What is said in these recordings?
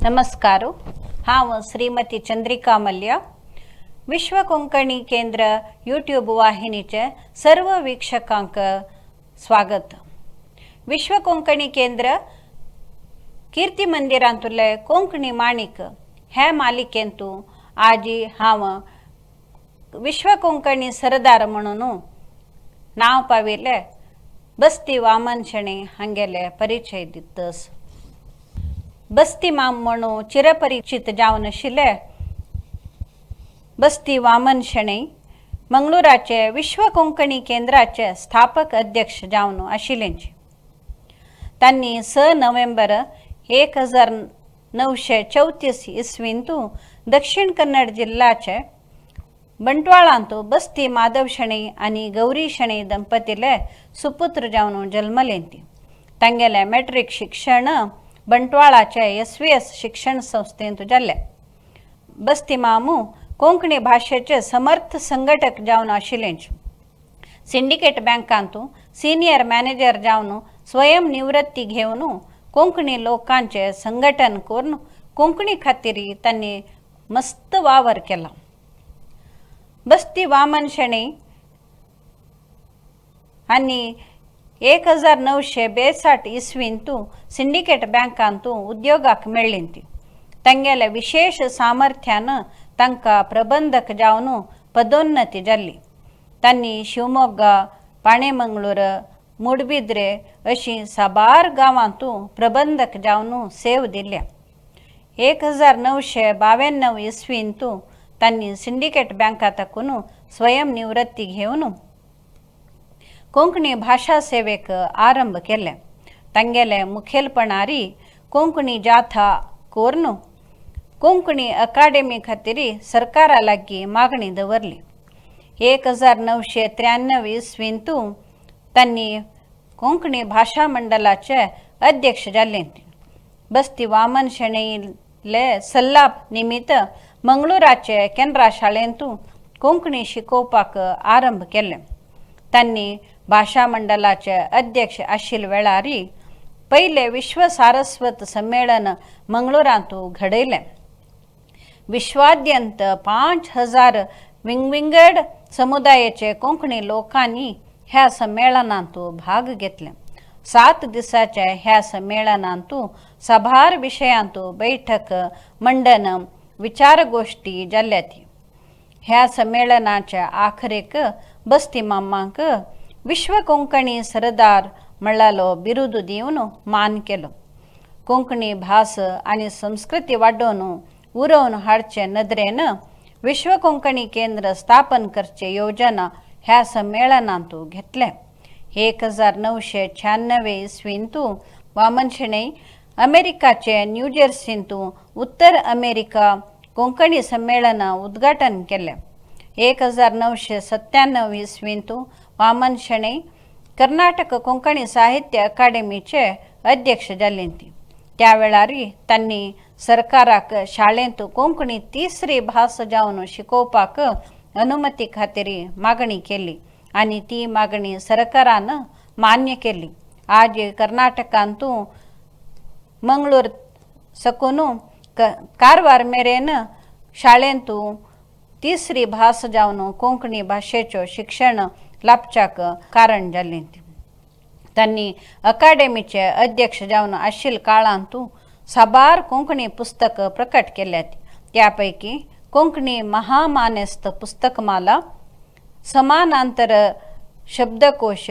नमस्कार. हांव श्रीमती चंद्रिका मल्य, विश्व कोंकणी केंद्र यूट्यूब वाहिनीचे सर्व वीक्षकांक स्वागत. विश्व कोंकणी केंद्र कीर्ती मंदिरांतुले कोंकणी माणिक ह्या मालिकेंतू आजी हांव विश्व कोंकणी सरदार म्हणून नांव पाविल्ले बस्ती वामन शणै हांगेले परिचय दितस. बस्ती माम म्हणून चिरपरिचित जावन आशिल्ले बस्ती वामन शणै मंगळूराचे विश्व कोंकणी केंद्राचे स्थापक अध्यक्ष जावन आशिल्लेंचे. तांणी 6 नोव्हेंबर 1934 इसवींतू दक्षिण कन्नड जिल्ल्याचे बंटवाळांतू बस्ती माधव शणै आनी गौरी शणै दंपतीले सुपुत्र जावन जल्मलेंती. तांगेले मॅट्रीक शिक्षण बंटवाळाचे एस व्ही एस शिक्षण संस्थेंत जाल्लें. बस्ती मामू कोंकणी भाशेचे समर्थ संघटक जावन आशिल्लेंच. सिंडिकेट बँकांतू सिनियर मॅनेजर जावन स्वयं निवृत्ती घेवन कोंकणी लोकांचे संघटन करून कोंकणी खातीर तांणी मस्त वावर केला. बस्ती वामन शणै आनी 1962 इसवींतू सिंडिकेट बँकांतू उद्योगाक मेळ्ळी. तांगेल्या विशेष सामर्थ्यान तांकां प्रबंधक जावन पदोन्नती जाल्ली. तांणी शिवमोग्गा, पाणेमंगळूर, मुडबिद्रे अशी साबार गांवांतू प्रबंधक जावन सेव दिल्या. 1992 इसवींतू तांणी सिंडिकेट बँका ताकून स्वयं निवृत्ती घेवन कोंकणी भाशा सेवेक आरंभ केले. तांगेले मुखेलपणारी कोंकणी जाथा करून कोंकणी अकादेमी खातीर सरकारा लागीं मागणी दवरली. 1993 इसवींतू तांणी कोंकणी भाशा मंडळाचे अध्यक्ष जाल्ले. बस्ती वामन शणैले सल्ला निमित्त मंगळूराचे केनरा शाळेंतू कोंकणी शिकोवपाक आरंभ केले. तांणी भाशा मंडळाचे अध्यक्ष आशिल्ले वेळार पयले विश्व सारस्वत संमेलन मंगळूरांतू घडयलें. विश्वाद्यंत 5000 विंगविंगड समुदायाचे कोंकणी लोकांनी ह्या संमेलनांतू भाग घेतले. 7 दिसाच्या ह्या संमेलनांतू साबार विशयांतू बैठक, मंडन, विचारगोष्ठी जाल्यात. ह्या संमेलनाच्या आखरेक बस्ती मामांक विश्व कोंकणी सरदार म्हणलालो बिरुद दिवन मान केलो. कोंकणी भास आनी संस्कृती वाडोवन उरोवन हाडचे नदरेन विश्व कोंकणी केंद्र स्थापन करचे योजना ह्या संमेलनांतू घेतले. 1996 इसवींतू वामन शणै अमेरिकाचे न्यूजर्सींतू उत्तर अमेरिका कोंकणी संमेलन उद्घाटन केलें. 1997 इसवींतू वामन शणै कर्नाटक कोंकणी साहित्य अकादेमीचे अध्यक्ष जाल्ले. त्या वेळार तांणी सरकाराक शाळेंत कोंकणी तिसरी भास जावन शिकोवपाक अनुमती खातीर मागणी केली आनी ती मागणी सरकारान मान्य केली. आज कर्नाटकांतू मंगळूर सकून कारवार मेरेन शाळेंतू तिसरी भास जावन कोंकणी भाशेचो शिक्षण लाभच्याक कारण जाल्लें. तांणी अकादेमीचे अध्यक्ष जावन आशिल्ल्या काळांतू साबार कोंकणी पुस्तक प्रकट केल्यात. त्या पैकी कोंकणी महामानेस्त पुस्तकमाला, समानांतर शब्दकोश,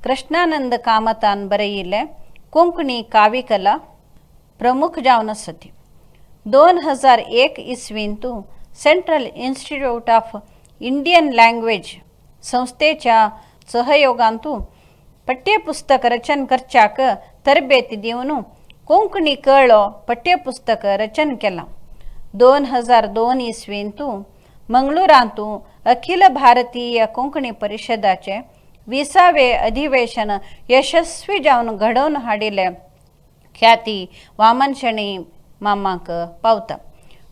कृष्णानंद कामतान बरयिल्ले कोंकणी काव्यकला प्रमुख जावन आसती. 2001 इसवींतू Central Institute of Indian Language संस्थेच्या सहयोगांतू पठ्यपुस्तक रचन करच्याक तरबेती दिवन कोंकणी कळो पठ्यपुस्तक रचन केलां. 2002 इसवींतू मंगळूरांतू अखिल भारतीय कोंकणी परिशदाचे 20वे अधिवेशन यशस्वी जावन घडोवन हाडिल्ले ख्याती वामन शणै मामाक पावता.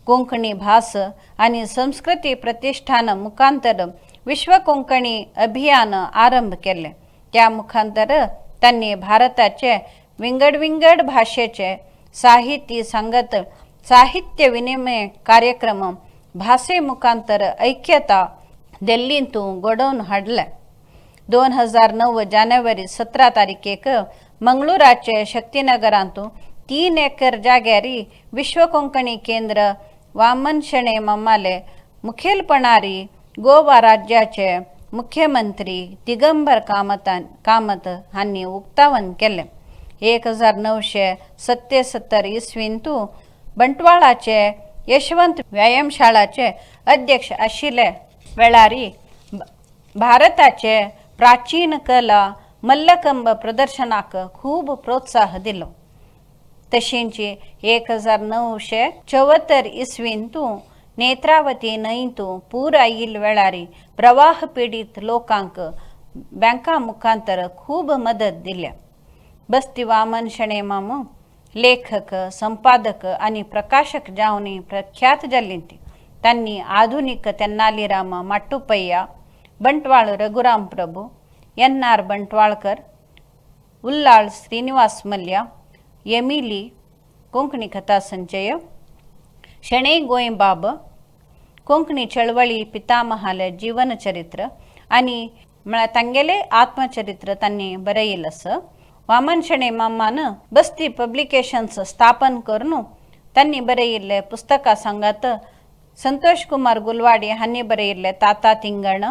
कोंकणी भास आनी संस्कृती प्रतिष्ठान मुखांतर विश्व कोंकणी अभियान आरंभ केले. त्या मुखांतर तांणी भारताचे विंगड विंगड भाशेचे साहित्य सांगत साहित्य विनिमय कार्यक्रम भाषे मुखांतर ऐक्यता दिल्लींतू घडोवन हाडले. 2009 जानेवारी 17 तारखेक मंगळूराचे शक्तिनगरांतू 3 एकर जाग्यारी विश्व कोंकणी केंद्र वामन शणै मामाले मुखेलपणारी गोवा राज्याचे मुख्यमंत्री दिगंबर कामत हांणी उक्तावण केलें. 1977 इसवींतू बंटवाळाचे यशवंत व्यायामशाळाचे अध्यक्ष आशिल्ले वेळारी भारताचे प्राचीन कला मल्लखंब प्रदर्शनाक खूब प्रोत्साह दिलो. तशेंच 1974 इसवींतू नेत्रावती न्हंयतू पूर आयिल्ले वेळारी प्रवाह पिडीत लोकांक बँका मुखांतर खूब मदत दिल्या. बस्ती वामन शणै मामू लेखक, संपादक आनी प्रकाशक जावन प्रख्यात जाल्ली. तांणी आधुनीक Tenali Rama, Mattupayya, Bantwal Raghuram Prabhu, N R Bantwalkar, Ullal Srinivasa Mallya, Emily Konkani कथा संचय, शणै गोंयबाब, कोंकणी चळवळी पितामहाले जीवनचरित्र आनी म्हळ्यार तांगेलें आत्मचरित्र तांणी बरयलें आसा. वामन शणै मामान बस्ती पब्लिकेशन्स स्थापन करून तांणी बरयिल्ले पुस्तकां सांगात संतोष कुमार गुलवाडी हांणी बरयिल्ले ताता तिंगण,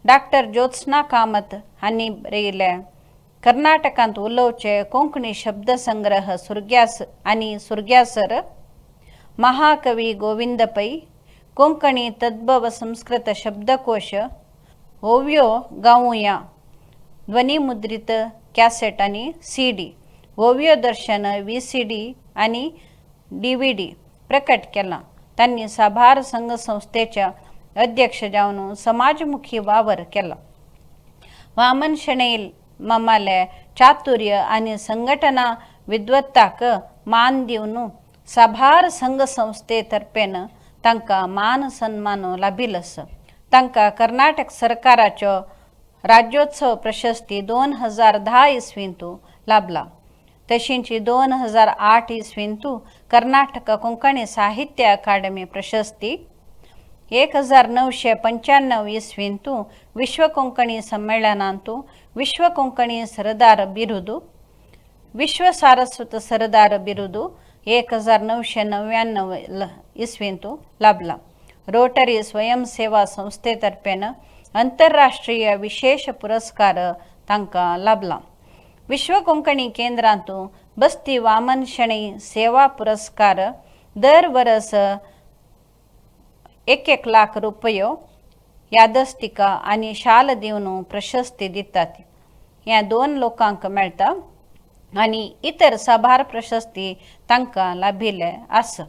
डॉक्टर ज्योत्स्ना कामत हांणी बरयिल्ले कर्नाटकांत उलोवचे कोंकणी शब्दसंग्रह सुर्ग्यास आनी सुर्ग्यासर, महाकवी गोविंद पै, कोंकणी तद्भव संस्कृत शब्दकोश, ओव्यो गावुया ध्वनिमुद्रित कॅसेट आनी CD, Oviyo Darshan VCD आनी DVD प्रकट केला. तांणी साबार संघ संस्थेच्या अध्यक्ष जावन समाजमुखी वावर केला. वामन शणै मामाले चातुर्य आनी संघटना विद्वत्ताक मान दिवन साबार संघ संस्थे तर्फेन तांकां मान सन्मान लाभिल्लो आसा. तांकां कर्नाटक सरकाराच्यो राज्योत्सव प्रशस्ती 2010 इसवींतू लाभला. तशेंच 2008 इसवींतू कर्नाटक कोंकणी साहित्य अकादमी प्रशस्ती, 1995 इसवींतू विश्व कोंकणी सम्मेळनांतू विश्व कोंकणी सरदार बिरुदु, विश्व सारस्वत सरदार बिरुदु 1999 इसवींतू लाभला. रोटरी स्वयंसेवा संस्थेतर्फेन अंतरराष्ट्रीय विशेष पुरस्कार तांकां लाभला. विश्व कोंकणी केंद्रांतू बस्ती वामन शणै सेवा पुरस्कार दर वरस 1-1 लाख रुपयो यादस्तिका आनी शाल दिवन प्रशस्ती दितात. ह्या 2 लोकांक मेळटा आनी इतर साबार प्रशस्ती तांकां लाभिल्ले आसा.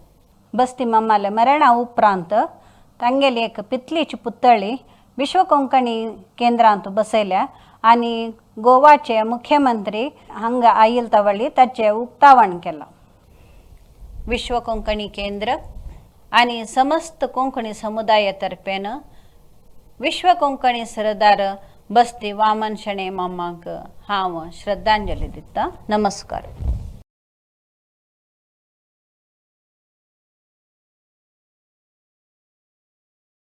बस्ती मामाले मरणा उपरांत तांगेली एक पितलीची पुतळी विश्व कोंकणी केंद्रांत बसयल्या आनी गोवाचे मुख्यमंत्री हांगा आयिल तवळी ताचें उक्तावण केलां. विश्व कोंकणी केंद्र आनी समस्त कोंकणी समुदाया तर्फेन विश्व कोंकणी सरदार बस्ती वामन शणै मामाक हांव श्रद्धांजली दिता. नमस्कार.